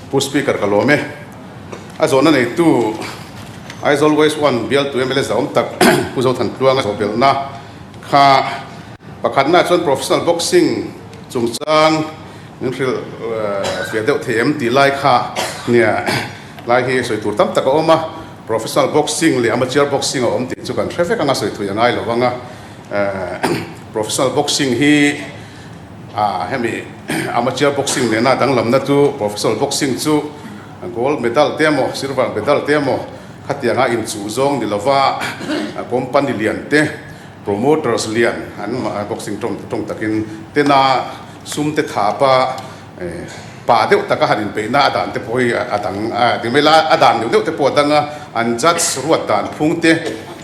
Pu Speaker ka lawm e. A zawhna neitu Aizawl West One bialtu mla zahawm tak Pu Zothan Tluanga zawhbelhna kha pakhatnaah chuan Professional Boxing chungchang min hrilh fiah deuh thei em tih lai kha nia lai hi sawi tur tam tak a awm a. Professional Boxing leh Amateur Boxing a awm tih chu kan hre vek anga sawi thui a ngai lo ang a. Professional Boxing hi A hemi amateur boxing nena danglamna chu professional boxing chu gold medal te emaw silver medal te emaw khatianga inchuh zawng ni lova company lian te promoters lian an boxing tawng tawng takin tena sum te thapa pa deuh taka han inpeihna a dan te pawh hi a dang a ti mai la a dan deuh deuh te pawh a dang a an judge ruat dan phung te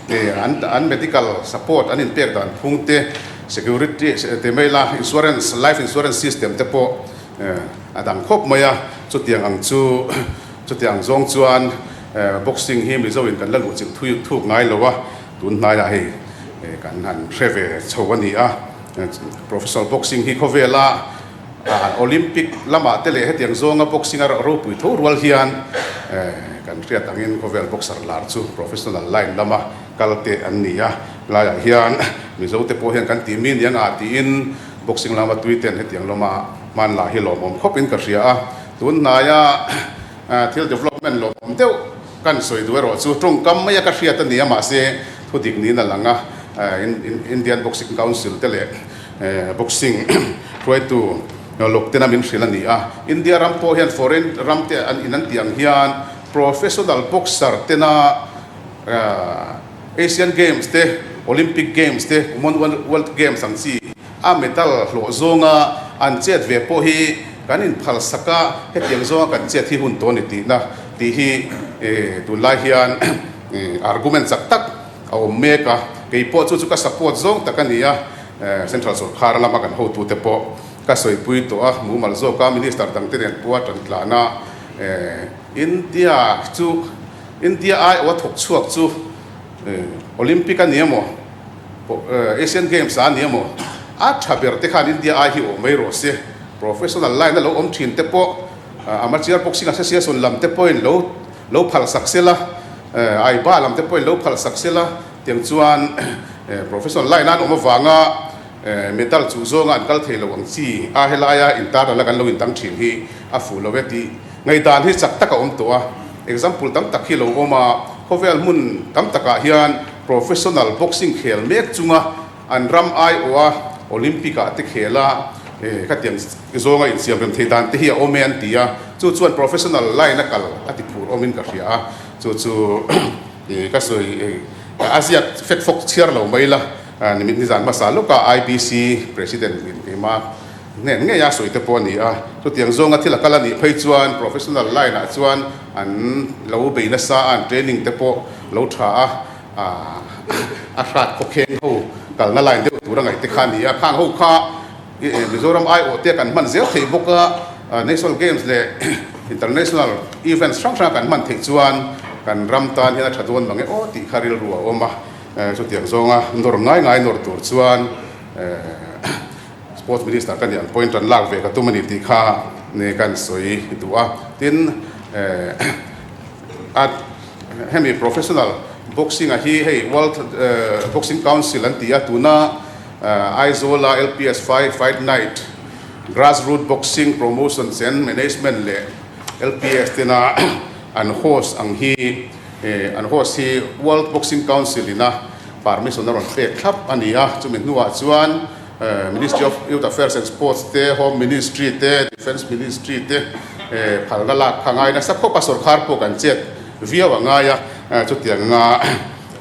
an medical support an inpek dan phung te. Security ti mai la, insurance, life insurance system te pawh a dang khawp mai a, chutiang ang chu, chutiang ang zawng chuan boxing hi Mizo in kan la luh chilh thui thuk ngai lo a, tun hnaiah hei kan han hre ve chho a ni a, professional boxing hi khawvela Olympic lamah te leh hetiang zawnga boxing a ropui tho rual hian kan hriat angin khawvel boxer lar chu professional line lama kal te an ni a, laiah hian Mizo te pawh hian kan tih mi ni anga tiin boxing lama tui ten hetiang lama hman lah hi lawmawm khawp in ka hria a, tun hnaia thil development lawmawm deuh kan sawi duh erawh chu tawngkam mai a ka hriat a ni a, mahse thu dik niin a lang a, Indian Boxing Council te leh boxing hruaitu lawk tena min hrilh a ni a, India ram pawh hian foreign ram te an in an tih ang hian professional boxer tena Asian Games te, Olympic Games te, Commonwealth Games ang chi a medal hlawh zawnga an chet ve pawh hi kan inphalsak a, hetiang zawnga kan chet hi hun tawh a ni tihna tih hi tunlai hian argument chak tak a awm mek a. Kei pawh chu chu ka support zawng tak a ni a, Central sawrkhar lama kan hotute pawh ka sawipui tawh a, mumal zawka Minister dangte nen pawha ṭantlana India chu India aiawh a thawk chhuak chu Olympic a ni emaw, Asian Games ah a ni emaw, a tha ber te khan India ai hi awh mai rawh se. Professional line a lo awm thin te pawh Amateur Boxing Association lam te pawhin lo lo phal sak se la, AIBA lam te pawhin lo phal sak se la, tiang chuan professional line a an awm avanga medal chuh zawnga an kal thei lo ang chi a helaia intarnal a kan lo indang thin hi a fuh lo e tih Ngaihdan hi chak tak a awm tawh a, example tam tak hi lo awm a, khawvel hmun tam takah hian professional boxing khel mek chunga an ram aiawh a Olympic ah te khel a, khatiang zawnga insiam rem thei dan te hi a awm e an ti a, chu chuan professional line a kal a ti phur awmin ka hria a, chu chu ka sawi a ziak fek fawk chhiar lo mai la, nimit nizan hmasa lawkah IBC president in keimah Hnen ngei a sawi te pawh a ni a, chutiang zawnga thil a kal a nih phei chuan professional line ah chuan an lo bei nasa a, an training te pawh lo tha a, a hrat khawkheng ho kalna line deuh tur a ngaih te kha a ni a, khang ho kha Mizoram aiawh te kan hman zel theih bawk a, National Games leh International events hrang hrang kan hman theih chuan kan ram tan hian a tha dawn mang e aw tih kha rilru a awm a, chutiang zawnga nawr ngai ngai nawr tur chuan Sports Minister ka nih ang pawhin tan lak ve ka tum a ni tih kha ni kan sawi duh a. Tin, a hemi professional boxing a hi hei World Boxing Council an ti a, tuna Aizawl-a LPS Fight Night Grassroot Boxing Promotions and Management leh LPS tena an host ang hi an host hi World Boxing Council ina permission a rawn pek thlap a ni a, chumi hnuah chuan Ministry of Youth Affairs and Sports te, Home Ministry te, Defence Ministry te phalna lak kha ngai nasa khawp a, sorkar pawh kan chet viau a ngai a, chutiang anga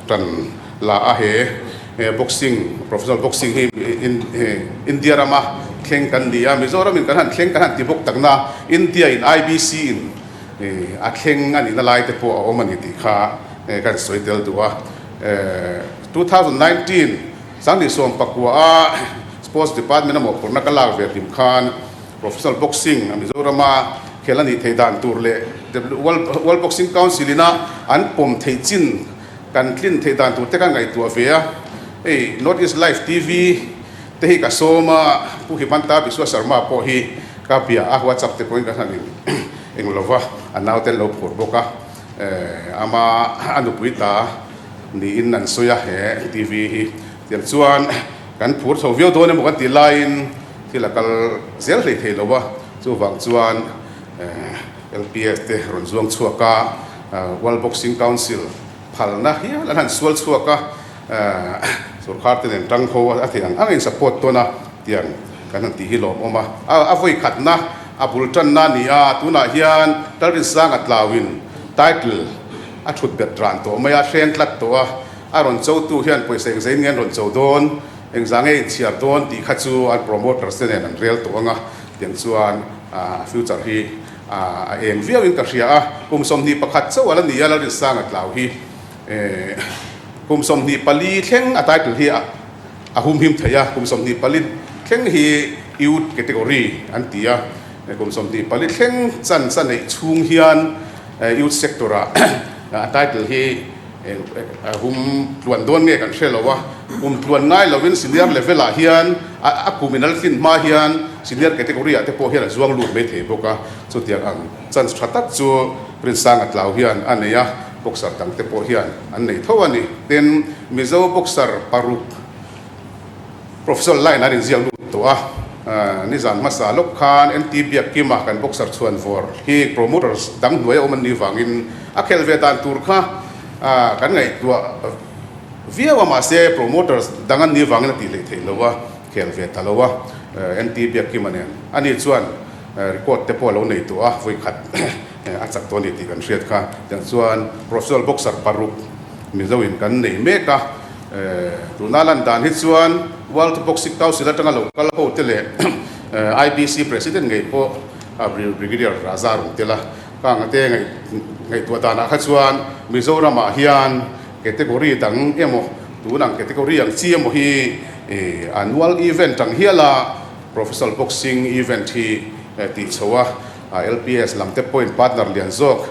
tan la a he boxing, professional boxing hi India rama thleng kan ni a, Mizoram in kan han thleng kan han ti bawk tak na, India in IBC in a thleng a nihna lai te pawh a awm a ni tih kha kan sawi tel duh a. 2019 19 a Sports Department a mawhphurhna ka lak ve hlim khan Professional Boxing a Mizorama khel a nih theih dan tur leh World Boxing Council ina an pawm theih chin kan tlin theih dan tur te ka ngaihtuah ve a. Hei North East Live TV te hi ka sawm a, Pu Himanta Biswa Sarma pawh hi ka bia a, WhatsApp te pawhin ka hlan in. eng lova a naute an lo phur bawk a, ama a nupui ta niin an sawi a he TV hi. Tiang chuan kan phur chho viau dawn emaw kan tih laiin thil a kal zel hlei thei lo a, chuvang chuan LPS te rawn zuang chhuak a, World Boxing Council phalna hial an han sual chhuak a, sorkar te nen tang ho a theih ang ang a in support tawn a tiang kan han tih hi lawmawm a. A vawi khatna a bul tanna a ni a, tunah hian Lalrinsanga tlauin title a thut bet ran tawh mai a, hreng tlat tawh a, a rawn chotu hian pawisa engzah in nge an rawn cho dawn, engzah nge inchhiar dawn tih kha chu an promoters te nen an rel tawh ang a, tiang chuan a future hi a eng viau in ka hria a, kum 21 chauh a la ni a, Lalrinsanga tlau hi kum 24 thleng a title hi a humhim thei a, kum 24 thleng hi youth category an ti a, kum 24 thleng chance a neih chhung hian youth sector ah a title hi a hum tluan dawn nge kan hre lo a, kum tluan ngai lovin senior level ah hian a kum in a la tlin hma hian senior category ah te pawh hian a zuang lut mai thei bawk a, chutiang ang chance tha tak chu Rinsanga Tlau hian a nei a, boxer dang te pawh hian an nei tho a ni. Tin, Mizo boxer paruk professional line an inziak lut tawh a, nizan hmasa lawk khan NT Biakkima kan boxer chhuan vawr hi promoters dang hnuai a awm an nih vangin a khelh ve dan tur kha kan ngaihtuah viau a, mahse promoters dang an nih vangin a tih hleih theih lo a, khel ve ta lo a, NT Biakkima nen ani chuan record te pawh a lo nei tawh a, vawikhat a chak tawh a ni tih kan hriat kha. Tiang chuan professional boxer paruk Mizo in kan nei mek a. Tuna lan dan hi chuan World Boxing Council atanga lo kal ho te leh IBC President ngei pawh Brigadier Raja rawn tel a, kang te ngaihtuah danah kha chuan Mizoramah hian category dang emaw tun ang category ang chi emaw hi annual event ang hiala Professional Boxing event hi tih chho a, LPS lam te pawhin partner lian zawk,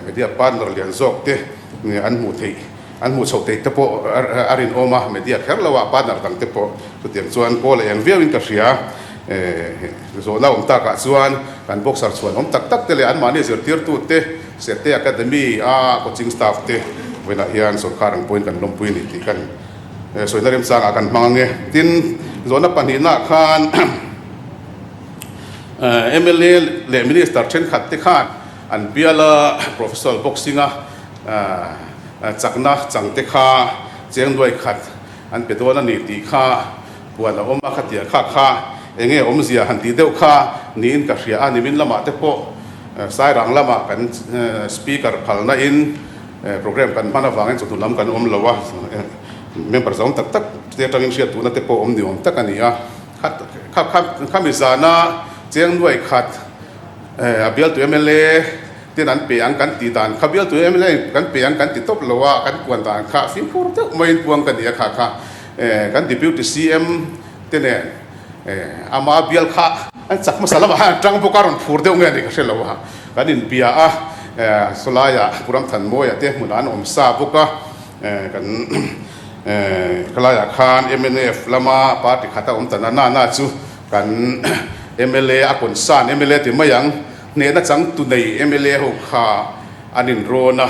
media partner lian zawk te an hmuh theih. An hmuh chhoh theih te pawh a rinawm a, media kher lo ah partner dang te pawh chutiang chuan kawl a eng viau in ka hria. Zawhna awm tak ah chuan kan boxer chhuan awm tak tak te leh anmahni zirtirtu te, Sete Academy a coaching staff te vawiinah hian sorkar ang pawhin kan lawmpui a ni tih kan sawina remchang ah kan hmang ang e. Tin, zawhna pahnihna ah khan mla leh minister thenkhat te khan an bial a professional boxing a Chakna changte kha cheng nuai khat an pe dawn a ni tih kha puan a awm a, khatia kha kha eng nge awmzia han tih deuh kha niin ka hria a, nimin lamah te pawh Sairang lamah kan speaker phalna in program kan hman avangin chawhnu lam kan awm lo a, member zawng tak tak te atangin hriat duhna te pawh awm ni awm tak a ni a, kha kha khami zana cheng nuai khat a bialtu mla Tin an pe ang kan tih dan kha bialtu mla in kan pe ang kan ti tawp lo a, kan puan dan kha fimkhur deuh maiin puang ka ni a kha kha kan Deputy CM te nen ama bial kha an chak hmasa lamah khan an tang bawk a, rawn phur deuh nge a ni ka hre lo a, kan inbia a, sawlaiah Pu Ramthanmawia te hmunah an awm sa bawk a, kan khalaiah khan mnf lama party khata awm ta na na chu kan mla a concern mla ti mai ang. Hnehna changtu nei mla ho kha an inrawn a,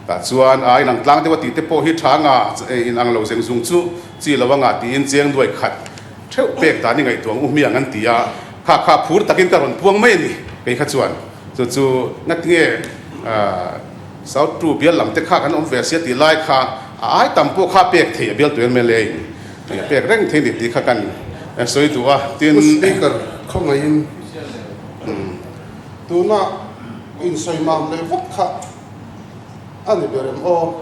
tah chuan a inang tlang deuh a tih te pawh hi tha nga inang lo zeng zung chu chi lo anga tiin cheng duai khat theuh pek dan i ngaihtuah u hmiang an ti a, kha kha phur takin ka rawn puang mai a ni kei kha chuan chu chu ngatinge South Tu bial lam te kha kan awm ve sia tih lai kha a ai tam pawh kha pek thei a bialtu mla in a pek reng thei ni tih kha kan sawi duh a tin. Pu Speaker khawngaihin Tuna insawi mam leh vak kha a ni ber em aw?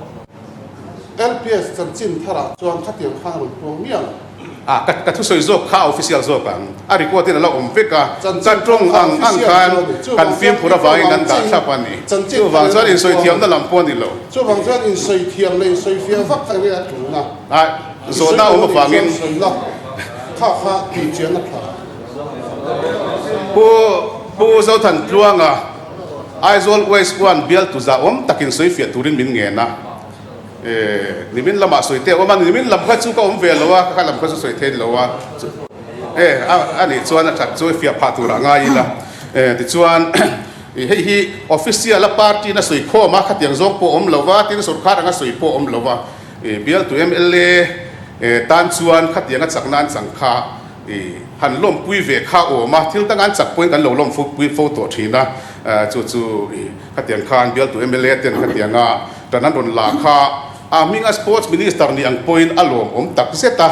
LPS chanchin tharah chuan khatiang khan a rawn puang mial lo. A, ka ka thusawi zawk kha a official zawk ang. A record in a la awm vek a. Kan tawng ang ang khan kan fimkhur avangin kan dah thlap a ni. Chuvang chuan insawi thiamna lam pawh a ni lo. Chuvang chuan insawi thiam leh insawi fiah vak kha enge a tulna? A, zawhna a awm avangin. Sawina kha kha tihchian a tha. Pu Pu Zothan Tluanga, Aizawl West One bialtu zah awm takin sawi fiah turin min ngen a. E, nimin lamah sawi te a awm a, nimin lam kha chu ka awm ve lo a, ka lam kha chu sawi thei lo a. E, a nih chuan a that chu i fiah phah turah ngai ila. E, tichuan. Hei hi official a party in a sawi khawm a, khatiang zawng pawh awm lo va, tin sorkar anga sawi pawh awm lo va. Bialtu mla tan chuan khatiang a chakna an chang kha han lawmpui ve kha awm a, thil danga an chak pawhin kan lo lawmpui fo tawh thin a, chu chu khatiang khan bialtu mla ten khatianga tan an rawn la kha a hminga sports minister nih ang pawhin a lawmawm tak zet a,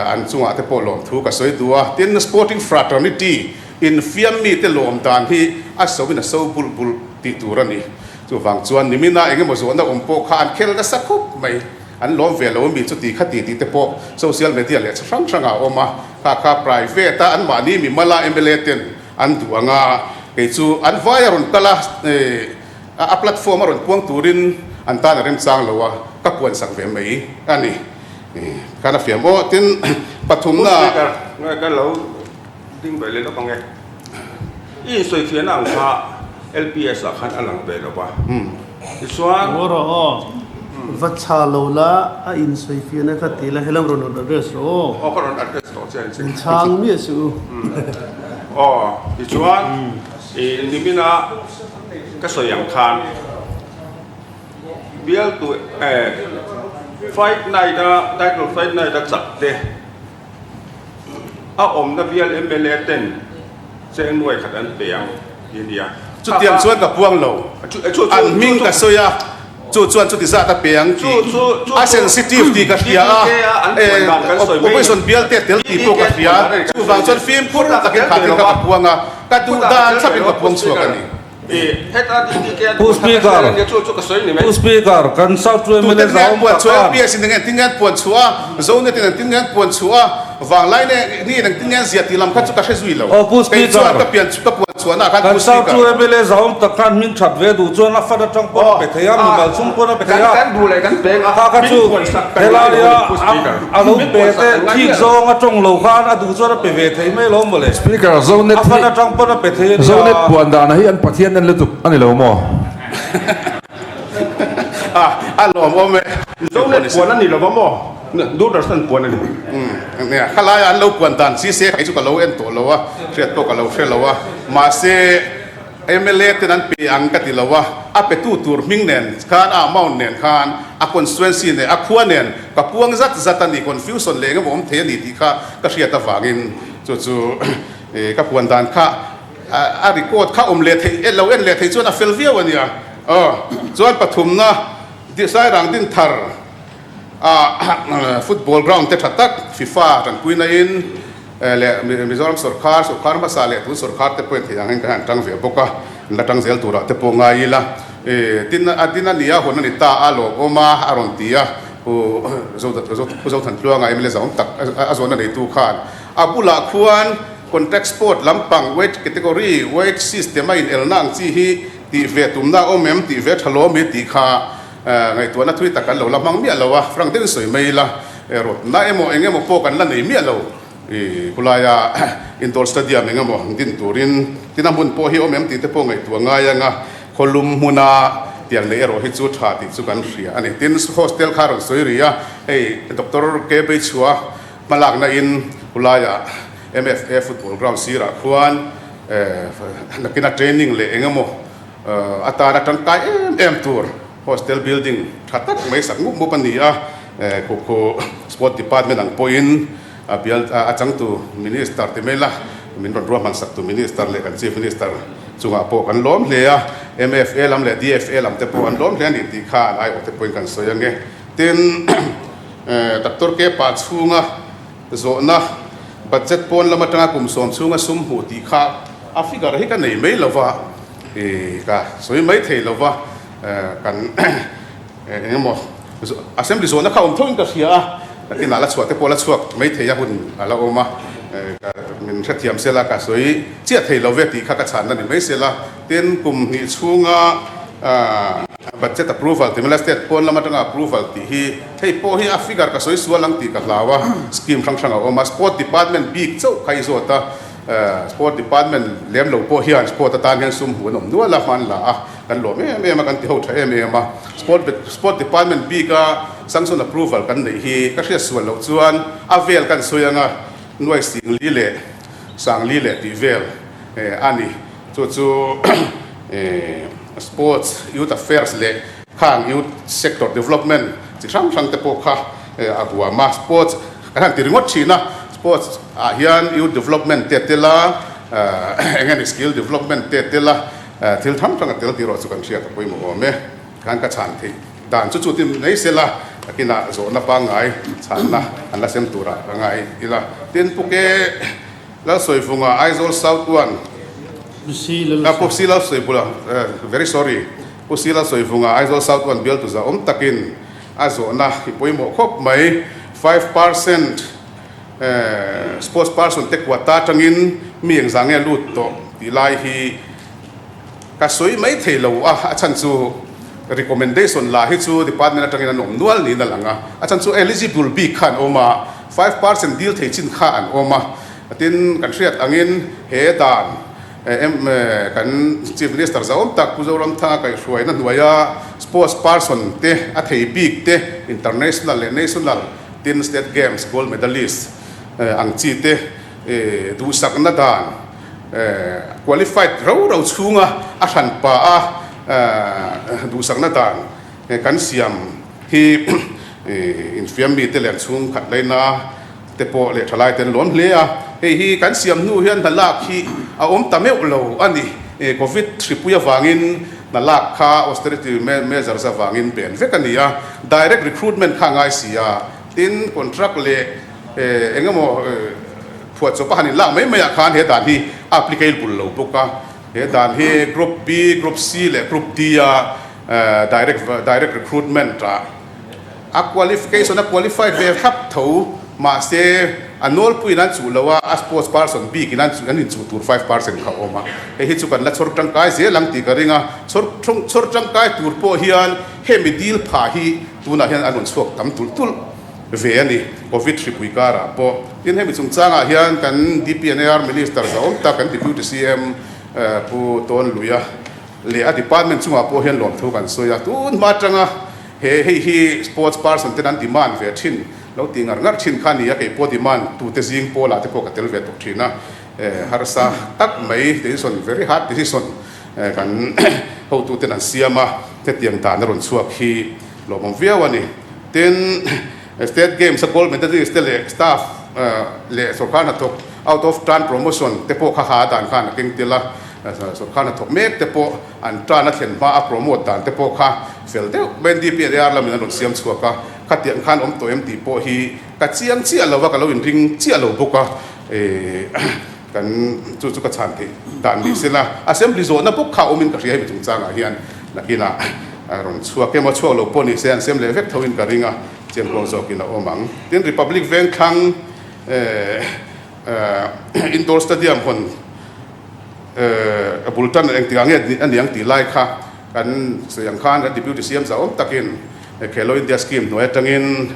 an chungah te pawh lawmthu ka sawi duh a. Tin, sporting fraternity infiam mite lawm dan hi a soin a so bulh bulh tih tur a ni. Chuvang chuan nimina eng emaw zawhna awm pawh kha an khel nasa khawp mai. An lawm ve lo ami chuti kha ti tih te pawh social media leh chi hrang hrangah a awm a, kha kha private a anmahni mimala mla ten an duh ang a, kei chu an vai a rawn kal a, a platform a rawn puang turin an tan a remchang lo a, ka puan sak ve mai a ni. Khan a fiam aw tin pathumna. Speaker, nge ka lo ding ve leh lawk ang e. I insawifiahna ang kha LPS ah khan a lang ve lo va. Tichuan. Ngaw rawh aw. Va chha lo la, a insawifiahna kha ti la, helam rawn rawn address rawh aw. Aw ka rawn address tawh che anche. In chhang miah suh u. Aw, tichuan i nimina ka sawi ang khan bialtu eh fight night a title fight night a chak te A awmna bial mla ten cheng nuai khat an pe ang ti a nia. Chutiang chuan ka puang lo. An hming ka sawi a, chu chuan chuti zat a pe ang tih a sensitive tih ka hria a, opposition bial te tel tih pawh ka hria. Chuvang chuan fimkhur takin kha thil kha ka puang a, ka duh dan thlapin ka puang chhuak a ni. Pu Speaker, Pu Speaker, kan South True mla Tute zau nge puan tak chhuah khan. LPS in engtin nge an puan chhuah a, Zonet in engtin nge an puan chhuah a, Vanglai ne ni in engtin nge an ziah tih lam kha chu ka hre zui lo. Aw Pu Kei chuan Speaker, ka pian ka puan chhuahna ah khan kan Pu South Speaker. True mla zau tak khan hming that ve duh chuan a fan atang pawn a pe thei a, mimal chung pawn a pe thei a. Kha kha chu helaia a lo pe te thik zawng a tawng lo khan a duh chuan a pe ve thei mai lo mawle. Speaker, Zonet A hi fan atang pawn a pe thei a nia. Zonet puan dana hi an Pathian en lutuk a ni lo maw? A a lawmawm e. Zonet puan a ni lo va maw? Doordarshan puan a ni. Nia, khalaia an lo puan dan chi se kei chu ka lo en tawh lo a, hriat pawh ka lo hre lo a. Mahse, Mla ten an pe ang ka ti lo a, a petu tur hming nen khan, a amount nen khan, a constituency nen, a khua nen ka puang zat zat a ni, confusion leh engemaw awm thei a ni tih kha ka hriat avangin chu chu ka puan dan kha a record kha awm leh theih lo en leh theih chuan a fel viau a nia. Aw chuan pathumna Sairang Dinthar a football ground te tha tak FIFA tanpuina in leh Mizoram sawrkhar, sawrkhar hmasa leh tun sawrkhar te pawhin theih ang hian kan han tang ve bawk a, an la tang zel turah te pawh ngai ila. Tin, a din a nia hun a ni ta a, lawmawm a, a rawn ti a, Pu Pu Zothantluanga mla zahawm tak a zawhna neitu khan a bulah khuan contact sport lampang weight category, weight system a inelna ang chi hi tih ve tumna a awm em tih ve tha lawm i tih kha Ngaihtuahna thui tak kan lo la hmang miah lo a, frank deuhin sawi mai ila, rawtna emaw eng emaw pawh kan la nei miah lo. I khulaia indoor stadium eng emaw din turin tina hmun pawh hi awm em tih te pawh ngaihtuah ngai ang a, khawlum hmuna tiang neih erawh hi chu tha tih chu kan hria a ni. Tin, hostel kha a rawn sawi ri a, hei Doctor K Beichhua hmalakna in khulaia MFA football ground sirah khuan nakina training leh eng emaw Atana tangkai em em tur hostel building tha tak mai sak mup mup a ni a, khu khu sport department ang pawhin a bial a changtu minister ti mai la min rawn ruahman sak tu minister leh kan chief minister chungah pawh kan lawm hle a, MFA lam leh DFA lam te pawh an lawm hle a ni tih kha an aiawh te pawhin kan sawi ange. Tin, Doctor Kepa chhunga zawhna budget pawn lam atanga kum sawm chhunga sum hmuh tih kha a figure hi ka nei mai lova, ka sawi mai thei lova, kan eng emaw assembly zawhna kha awm tho in ka hria a, inah la chhuah te pawh la chhuak mai thei a hun a la awm a, min hrethiam sela ka sawi chiah thei lo ve tih kha ka chhanna ni mai sela, tin kum hnih chhunga Budget approval tih mela state pawn lam atanga approval tih hi hei pawh hi a figure ka sawi sual ang tih ka hlau a, scheme hrang hrang a awm a, sport department bik chauh kha i zawt a, sport department lem lo pawh hian sport atan hian sum hmuh an awm nual a, hman la a, kan lawm em em a, kan ti ho tha em em a, sport sport department bik a sanction approval kan neih hi ka hriat sual loh chuan a vel kan sawi anga nuai singli leh sangli leh tih vel a ni, chu chu. Sports, Youth Affairs leh khang Youth Sector Development chi hrang hrang te pawh kha a huam a. Sports kan han ti ringawt thin a, Sports ah hian Youth Development te a tel a, eng nge ni Skill Development te a tel a, thil hrang hrang a tel tih erawh chu kan hriat a pawimawh awm e. Khan ka chhan theih dan chu chu ti mai sela, takinah zawhna pangngai chhanna an la sem turah ka ngai ila. Tin, Pu Ke Lalsawivunga Aizawl South One, Pu Si Lalsawibula, very sorry, Pu Si Lalsawivunga Aizawl South One bialtu zahawm takin a zawhna hi pawimawh khawp mai. 5% sports person te quota atangin mi engzah nge lut tawh tih lai hi Ka sawi mai thei lo a, a chhan chu recommendation lah hi chu department atangin an awm nual niin a lang a, a chhan chu eligible bik kha an awm a, 5% deal thei chin kha an awm a, tin kan hriat angin he dan kan Chief Minister zahawm tak Pu Zoramthanga kaihhruaina hnuaia sports person te a thei bik te international leh national tin state games gold medalist ang chi te duhsakna dan Qualified rau rau chhunga a hran pa a duhsakna dan kan siam hi infiam mite leh an chhung khat laina te pawh leh thalai te an lawm hle a. Hei hi kan siam hnu hian hna lak hi a awm ta meuh lo a ni. Covid hripui avangin hna lak kha austerity measures avangin ben vek a ni a, direct recruitment kha a ngai si a, tin contract leh eng emaw Phuahchawp a han inlak mai maiah khan he dan hi a applicable lo bawk a. He dan hi Group B, Group C leh Group D a direct direct recruitment ah a qualification a qualified ve thlap tho mahse a nawlpuiin an chuh lo a, a sports person bikin an an inchuh tur 5% kha a awm a. Hei hi chu kan la chhawr tangkai zel ang tih ka ring a. Chhawr chhawr tangkai tur pawh hian hemi deal phah hi tunah hian an rawn chhuak tam tulh tulh. ve a ni. Covid hripui karah pawh tin hemi chungchangah hian kan DPNAR Minister zahawm tak kan Deputy CM Pu Tawn Luia leh a department chungah pawh hian lawmthu kan sawi a. Tun hma atanga he hei hi sports person ten an demand ve thin lo tih ngar ngar thin kha a ni a, kei pawh demand tute zing pawlah te pawh ka tel ve tawh thin a. Harsa tak mai decision very hard decision kan hotuten an siam a, hetiang dan a rawn chhuak hi lawmawm viau a ni. Tin, State Games a gold medalist te leh staff leh sorkar hnathawk out of turn promotion te pawh kha ha dan khan a keng tel a, sorkar hnathawk mek te pawh an turn a thlen hma a promote dan te pawh kha fel deuh mai DPLAR lamin an rawn siam chhuak a, khatiang khan awm tawh em tih pawh hi ka chiang chiah lo a, ka lo inring chiah lo bawk a, kan chu chu ka chhan theih dan ni sela Assembly zawhna bawk kha awmin ka hria hemi chungchangah hian nakinah a rawn chhuak emaw chhuak lo pawh ni se an sem leh vek thoin ka ring a, chiangkuang zawkin a awm ang. Tin, Republic Vengthlang Indoor Stadium hawn a bul tan engtikah nge a niang tih lai kha kan sawi ang khan kan Deputy CM zahawm takin Khelo India Scheme hnuai atangin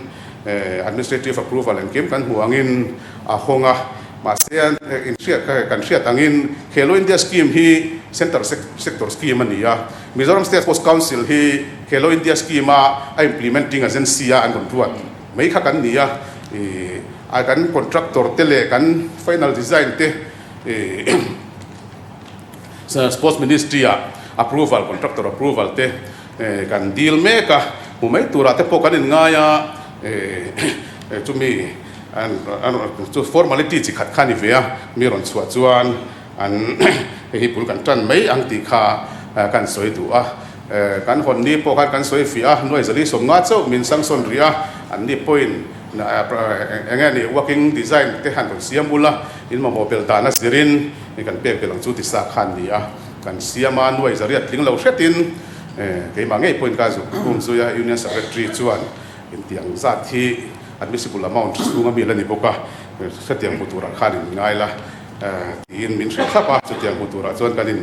Administrative Approval engkim kan hmuh angin a hawng a. Mahse, inhriat kan hriat angin Khelo India Scheme hi Centre Sector Scheme a ni a, Mizoram State Sports Council hi Khelo India Scheme a a implementing agency a an rawn ruat mai kha kan ni a, ih kan contractor te leh kan final design te ih Sports Ministry ah approval contractor approval te kan deal mek a, hmu mai turah te pawh kan inngai a ih chumi. Chu formality chi khat kha a ni ve a, mi rawn chhuah chuan an hei hi bul kan tan mai ang tih kha kan sawi duh a. Kan hawn ni pawh khan kan sawi fiah a, nuai zali 50 chauh min sanction rih a, an ni pawhin eng nge ni working design te han rawn siam ula, in mamawh bel dan a zirin kan pek bel ang chu ti sa kha an ni a. Kan siam a, nuai zariat tling lo hretin keimah ngei pawhin ka zuk khum zui a, Union Secretary chuan Intiang zat hi admissible amount chhunga mi la ni bawk a, hetiang hmu turah khan in ngai la tiin min hrilh thlap a, chutiang hmu turah chuan kan in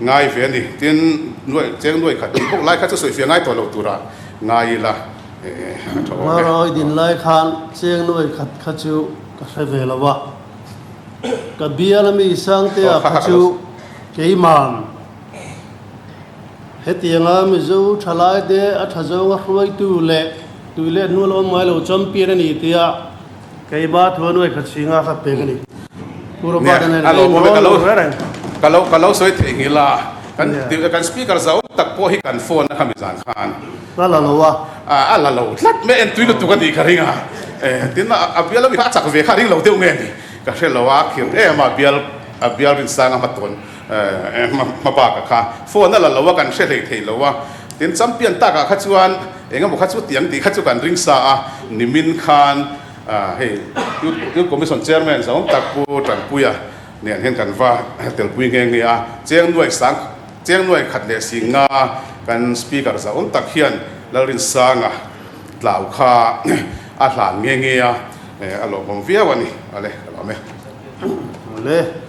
ngai ve a ni. Tin, nuai cheng nuai khat tih bawk lai kha chu sawifiah ngai tawh lo turah ngai ila a tha awm e. Marawi din lai khan cheng nuai khat kha chu ka hre ve lo a, ka bial ami Sangtea kha chu keiman. Hetianga Mizo thalaite a tha zawnga hruaitu leh tui leh hnual awm ngai lo champion a ni tia keima thu a nuai khat singa kha pek a ni. Pu Robert-a nen Nia, kan a lawmawm e, inrawn ka lo lo reng. ka lo ka lo sawi theih nghilh a. Kan kan speaker zau tak pawh hi kan phone a khami zan khan. A la lo a. A la lo tlat mai a, entui lutuk a nih ka ring a. Tin a bial ami kha a chak ve kha a ring lo deuh nge ni ka hre lo a, khirh em a bial a bial rinsang a hmatawn hma bak a kha phone a la lo a kan hre hlei thei lo a. Tin champion takah kha chuan eng emaw kha chu tiang tih kha chu kan ring sa a, nimin khan hei Youth Commission Chairman zawng tak Pu Tanpuia Nen hian kan va telpui nghe nghe a, cheng nuai sang cheng nuai khat leh si nga kan speaker zahawm tak hian Lalrinsanga tlau kha a hlan nghe nghe a, a lawmawm viau a ni. Ale, ka lawm e. Awle.